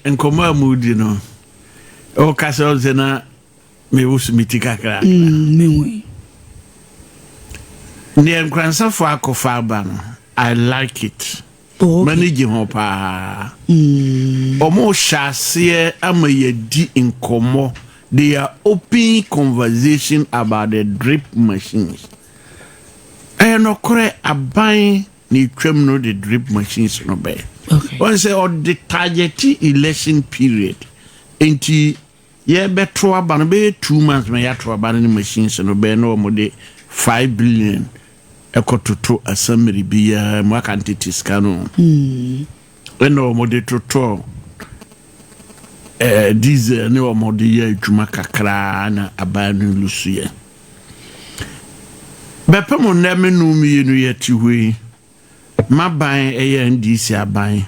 Nkɔmmɔ a mudi no, ɔka sɛ ɔsɛ na mewoso me ti kakra. Mehu. Neɛ Nkoransafoɔ akɔfa aba no, I like it. Oh, okay. M'ani gye ho paa. Ɔmo hyɛ aseɛ ama yɛdi nkɔmmɔ. They are open conversation about the drip machines. Ɛyɛ nɔkorɛ, aban na etwam no de drip machines no bɛyɛ. Wɔn sɛ ɔde target election period, nti yɛbɛto aba no bɛyɛ 2 months ma yɛato aba no ne machines no bɛyɛ na wɔn de 5 billion ɛkɔtoto assembly biara mu aka ntete sika no, ɛna wɔn de totɔ diesel ne wɔn de yɛ adwuma kakraa na aban no lusu yɛ. Bɛpɛ mo nnɛ me no mmienu yɛte hɔ yi, m'aban ɛyɛ NDC aban,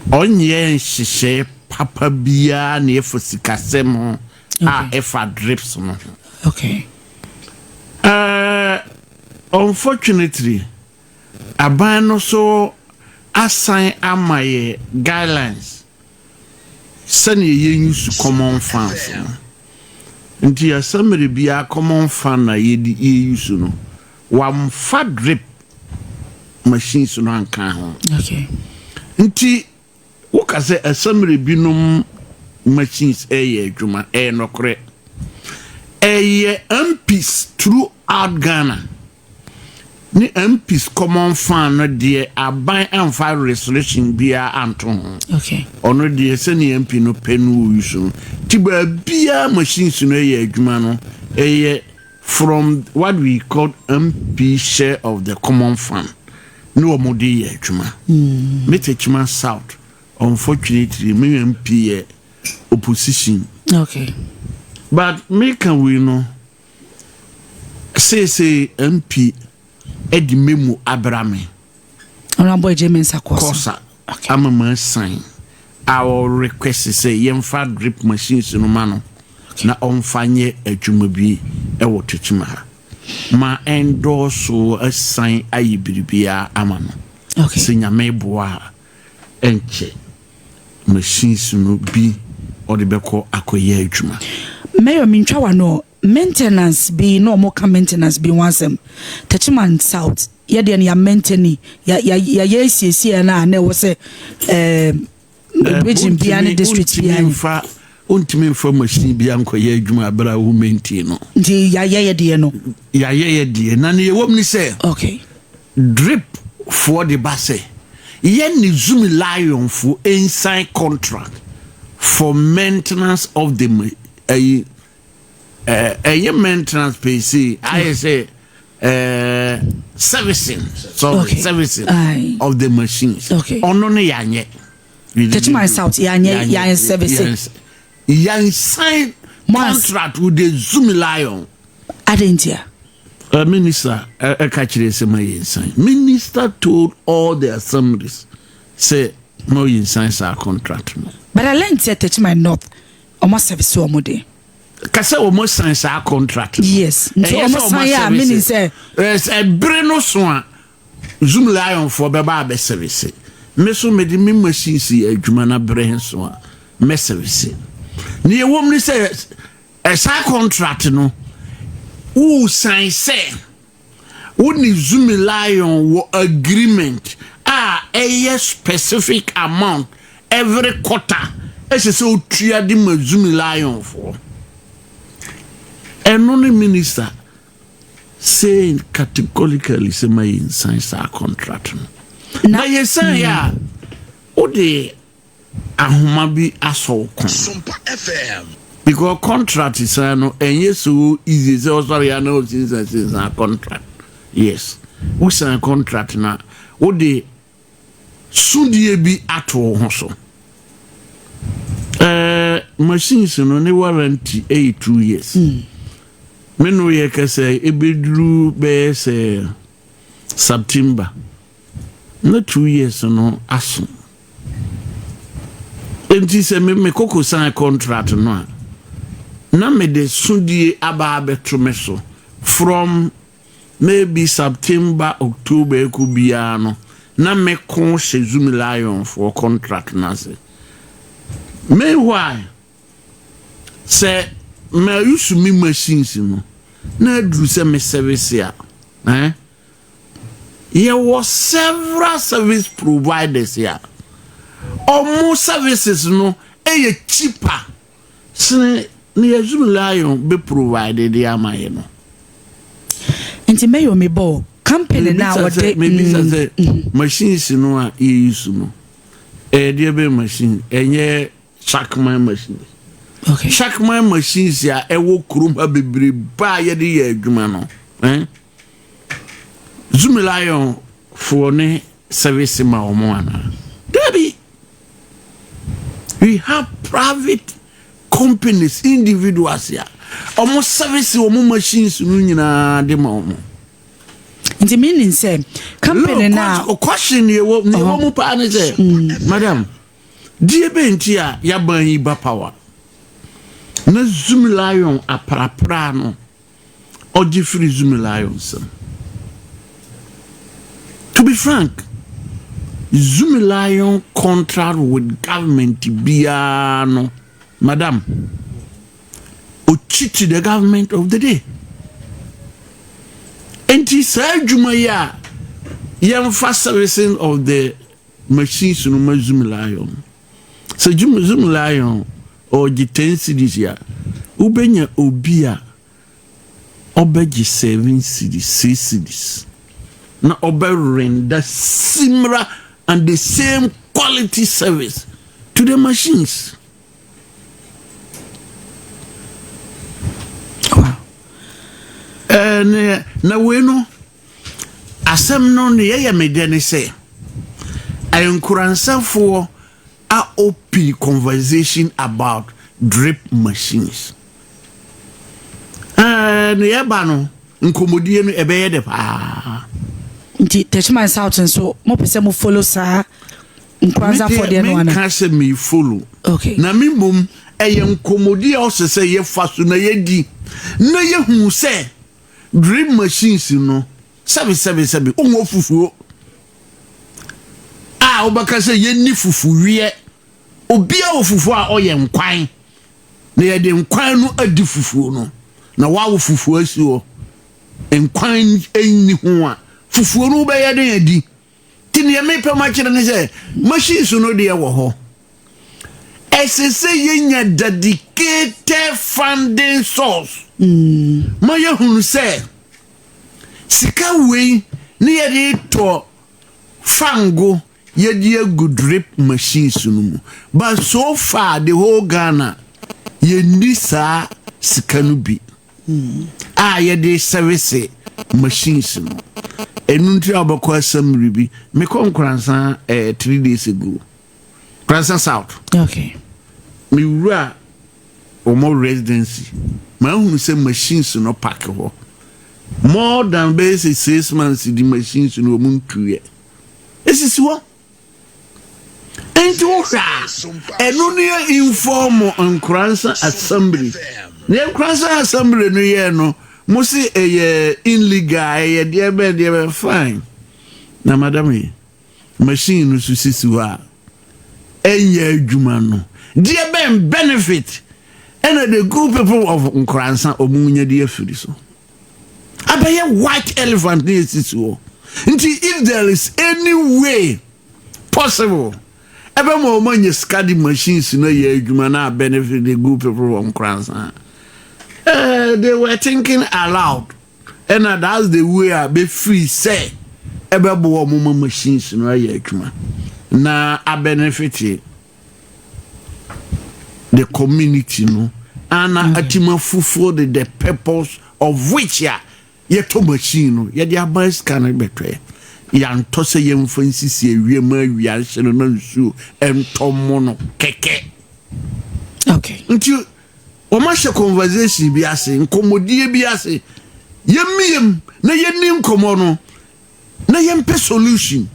ɔnyɛ nhyehyɛe papa biara na ɛfa sikasɛm ho a ɛfa drips no ho. Unfortunately, aban no so asan ama yɛ guidelines sɛnea yɛn use common funds no, nti assembly biara common fund na yɛde yɛ use no, wamfa drip machines no anka ho. Nti woka sɛ assembly binom machines ɛyɛ adwuma, ɛyɛ nɔkorɛ. Ɛyɛ MPs throughout Ghana ne MPs common fund no deɛ, aban amfa resolution biara anto ho. Ɔno deɛ, sɛnea MP no pɛ no wɔ use no, nti baabiara machines no ɛyɛ adwuma no, ɛyɛ from what we call MP share of the common fund ne wɔn de yɛ adwuma. Me Techiman South, unfortunately, me MP yɛ opposition. But meka wei no, seesei MP ɛde memo abra me. Honorable Adjei Mensah Korsah. Kɔsa ama ma sign a ɔrequest sɛ yɛmfa drip machines no ma no na ɔmfa nyɛ adwuma bi ɛwɔ Techiman ha, ma ɛndɔɔso asan ayɛ biribiara ama no. Sɛ Nyame boa a, ɛnkyɛ machines no bi ɔde bɛkɔ akɔyɛ adwuma. Mayor, mintwa wa no, maintenance bi na ɔmo ka maintenance bi ho asɛm. Techiman South, yɛdeɛ no yɛ maintain, yɛyɛ esiesie no a na ɛwɔ sɛ region bia ne district bia ne. Mfa wontumi mfa machine bi ankɔyɛ adwuma abere a wo maintain no. Nti yɛayɛ yɛ deɛ no. Yɛayɛ yɛ deɛ na ne yɛwɔ mu ne sɛ drip foɔ de ba sɛ yɛn ne Zoomlion foɔ nsign contract for maintenance of the ɛyi ɛyɛ maintenance per se, ayɛ sɛ servicing, sorry, servicing of the machines. Ɔno ne yɛanyɛ. Techiman South yɛanyɛ, yɛanyɛ servicing. Yɛn sign contract with the Zoomlion. Adentia? Minister ɛka kyerɛ sɛ ma yɛn sign. Minister told all the assemblies sɛ ma yɛn sign saa contract no. But I learned sɛ Techiman North ɔmo service ɔmo de. Kasɛ wɔn sign saa contract no. Yes, nti Ɛyɛ ɔmo sɛ sign a, service. Meaning sɛ Ɛbere no so a Zoomlion foɔ bɛba abɛservice, me so mede me machine si adwuma no berɛ nso a mɛservice ne. Yɛwɔ mu ne sɛ ɛsaa contract no, wosan sɛ wo ne Zoomlion wɔ agreement a ɛyɛ specific amount every quarter ɛsɛ sɛ wotua de ma Zoomlion foɔ. Ɛno ne minister saying categorically sɛ ma yɛnsign saa contract no na yɛsign yɛ a, wode ahoma bi asɔ wo kɔn. Sompa FM. Because contract sign no ɛnyɛ so easy sɛ ɔsɔre ya na ɔsinsan sinsan contract. Yes, wosign contract na wode sodie bi ato wo ho so. Machines no ne warranty ɛyɛ 2 years. Me no yɛ kɛsɛ ebeduru bɛyɛ sɛ September na 2 years no aso, nti sɛ me koko sign contract no a, na mede sodie aba abɛto me so from maybe September, October ɛkɔ biara no. Na meko hyɛ Zoomlion foɔ contract no ase. Meanwhile, sɛ ma use me machines no na aduru sɛ me service a, eh, yɛwɔ several service providers a ɔmo services no ɛyɛ cheaper sene ne yɛ Zoomlion bɛ provide de ama yɛ no. Nti mɛyɛ mi bɔ company na wɔde. Mebisa sɛ machines no a yɛyi so no, ɛyɛ deɛ bɛ machine? Ɛnyɛ Shacman machines? Shacman machines a ɛwɔ kurom ha bebree ba a yɛde yɛ adwuma no, eh? Zoomlion foɔ ne service ma wɔn anaa? Dabi, we have private companies, individuals a wɔn service wɔn machines no nyinaa de ma wɔn. Nti meaning sɛ company na. Question yɛ wɔ ne wɔ mu paa ne sɛ, madam, die bɛ nti a yaban yi ba power na Zoomlion aprapra no ɔgye firi Zoomlion nsam? To be frank, Zoomlion contract with government biara no, madam, ɔcheat the government of the day. Nti saa adwuma yi a yɛmfa servicing of the machines no ma Zoomlion, sɛ Zoomlion ɔgye 10 cedis a, wobɛnya obi a ɔbɛgye 7 cedis, 6 cedis, na ɔbɛrender similar and the same quality service to the machines. Ɛɛ na wei no asɛm no ne yɛyɛ me dɛ ne sɛ Nkoransafoɔ a open conversation about drip machines. Ɛɛ ne yɛba no, nkɔmmɔdie no ɛbɛyɛ dɛ paa. Nti Techiman South nso, mopɛ sɛ mo follow saa Nkoransafoɔ deɛ no ana? Menka sɛ me follow. Na me mmom ɛyɛ nkɔmmɔdi a ɔsɛ sɛ yɛfa so na yɛdi na yɛhu sɛ drip machines no, sɛbi sɛbi sɛbi, wonwɔ fufuo a wobɛka sɛ yɛnni fufuwiɛ. Obiara wɔ fufuo a ɔyɛ nkwan na yɛde nkwan no adi fufuo no, na wawo fufuo asi hɔ, nkwan nni ho a, fufuo no wobɛyɛ den adi. Nti neɛ mepɛ ma kyerɛ ne sɛ machines no deɛ wɔ hɔ, ɛsɛ sɛ yɛnya dedicated funding source ma yɛhunu sɛ sika wei ne yɛde tɔ fango yɛde agu drip machines no mu. But so far, the whole Ghana, yɛnni saa sika no bi a yɛde service machines no. Ɛno nti a wobɛkɔ assembly bi, mekɔ Nkoransa 3 days ago, Nkoransa South. Mewura wɔn residency, mahunu sɛ machines no park hɔ more than bɛyɛ sɛ 6 months di machines no wɔn ntuyɛ, esisi hɔ. Nti wohwɛ a, ɛno ne yɛ inform Nkoransa assembly na Nkoransa assembly no yɛ no mo se ɛyɛ illegal, ɛyɛ deɛ bɛn deɛ bɛn. Fine, na madam yi, machine no so sisi hɔ a ɛnyɛ adwuma no, deɛ bɛn benefit ɛna the good people of Nkoransa ɔmo nya de afiri so? Abɛyɛ white elephant ne esisi hɔ. Nti if there is any way possible ɛbɛma wɔn anya sika de machines no yɛ adwuma na benefit the good people of Nkoransa, they were thinking aloud, ɛna that's the way a bɛfiri sɛ ɛbɛboa wɔn ma machines no ayɛ adwuma na abenefit the community no ana atima fufuo de the purpose of which a yɛtɔ machine no, yɛde aba sika no bɛtɔɛ. Yɛantɔ sɛ yɛmfa nsisi awia mu, awia nhyɛ no na nsuo ɛntɔ mo no kɛkɛ. Nti wɔn ahyɛ conversation bi ase, nkɔmmɔdie bi ase, yɛmmiem na yɛnni nkɔmmɔ no na yɛmpɛ solution,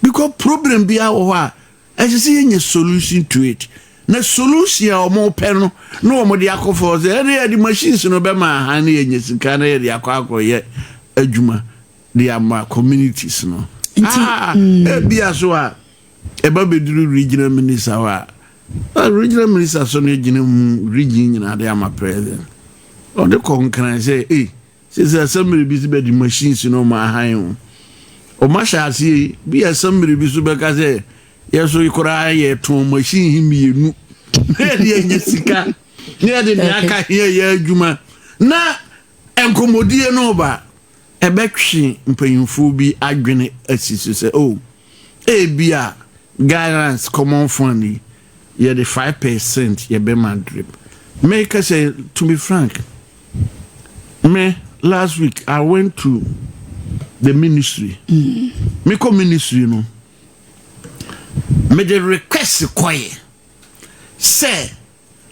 because problem biara wɔ hɔ a ɛsɛ sɛ yɛnya solution to it. Na solution a wɔn pɛ no na wɔn de akɔ fɔ sɛ ɛne yɛde machines no bɛma ahan na yɛnya sika na yɛde akɔ akɔyɛ adwuma de ama communities no. Nti Ah, ebia so a ɛba bɛduru regional minister hɔ a, regional minister so no gyina mu region nyinaa de ama president. Ɔde kɔ Nkran sɛ ee, sɛ assembly bi so bɛde machines no ɔma ahan o, ɔma hyɛ aseɛ yi bi. Assembly bi so bɛka sɛ yɛ so koraa yɛtɔn machine yi mmienu na yɛde anya sika na yɛde nea aka hia yɛ adwuma. Na nkɔmmɔdie no ba ɛbɛtwe mpanyinfoɔ bi adwene asi so sɛ, oh, ebi a guidance common fund yi, yɛde 5% yɛbɛma drip. Meka sɛ, to be frank, me last week I went to the ministry. Mekɔ ministry no, mede request kɔɛ sɛ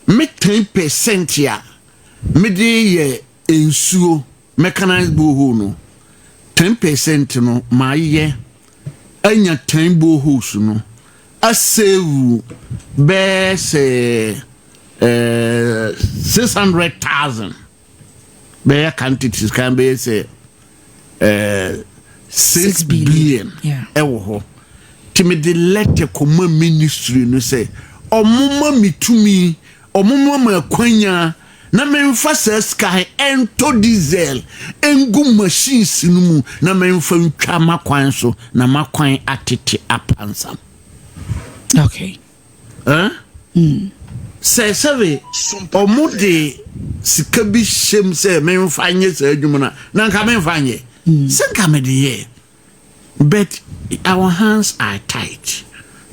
me 10% a mede yɛ nsuo mechanized borehole no, 10% no maayɛ anya 10 boreholes no asave bɛɛ sɛ 600,000, bɛyɛ quantities kan bɛyɛ sɛ 6 billion ɛwɔ hɔ. Nti mede letter kɔma ministry no sɛ ɔmoma me tumi, ɔmoma me akwanya na memfa saa sika ɛntɔ diesel ɛngu machines no mu na memfa ntwa makwan so na makwan atete apansam. Eh? Sɛ sɛbe ɔmo de sika bi hyɛm sɛ memfa nyɛ saa adwuma no a, na nka memfa nyɛ sɛ nka mede yɛ, but our hands are tight.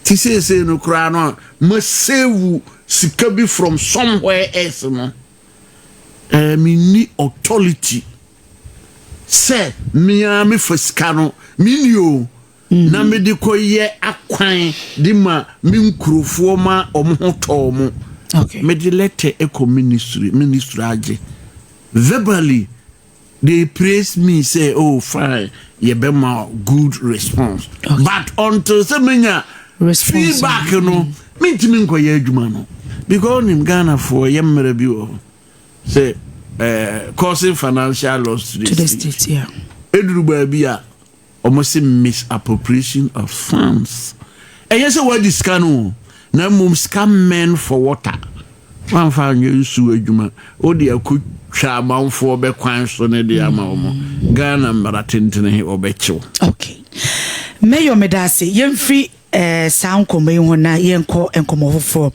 Ti seesei no koraa no a masave sika bi from somewhere else no, menni authority sɛ mea mefa sika no menni o na mede kɔyɛ akwan de ma me nkurofoɔ ma ɔmo ho tɔɔ mo. Mede letter ɛkɔ ministry, ministry agye. Verbally they praise me say, "Oh, fine, yɛbɛma good response," but until sɛ menya response. Feedback no, mentumi nkɔyɛ adwuma no because nim Ghanafoɔ yɛ mmerɛ bi wɔ hɔ sɛ causing financial loss to the to the state. State, yeah. Ɛduru baabi a ɔmo sɛ misappropriation of funds. Ɛyɛ sɛ wɔadi sika no o, na mmom sika meant for water wamfa anyɛ nsuo adwuma, wode akɔtwa amanfoɔ bɛkwan so ne de ama wɔn. Ghana mmara tentene ɔbɛkyew. Okay, Mayor, meda ase. Yɛmfiri saa nkɔmmɔ yi ho na yɛnkɔ nkɔmmɔ foforɔ.